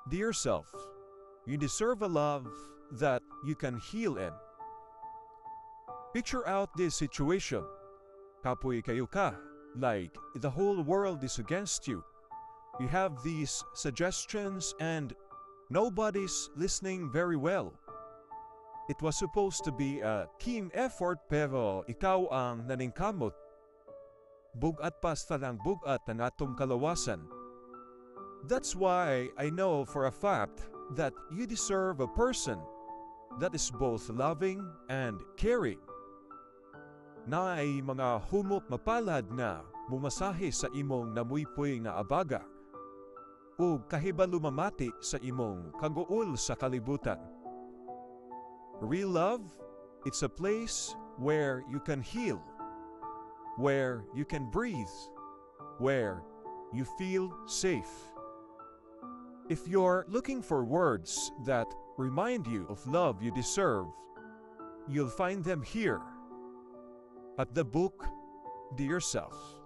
Dear self, you deserve a love that you can heal in. Picture out this situation. Kapoy kaayo ka, like the whole world is against you. You have these suggestions and nobody's listening very well. It was supposed to be a team effort, pero ikaw ang naningkamot. Bug-at pa sa tanang bug-at ang atong kalawasan. That's why I know for a fact that you deserve a person that is both loving and caring. Naay mga humok nga palad nga mumasahe sa imong namuypoy nga abaga ug kahibalo mamati sa imong kaguol sa kalibutan. Real love, it's a place where you can heal, where you can breathe, where you feel safe. If you're looking for words that remind you of love you deserve, you'll find them here at the book Dear Self.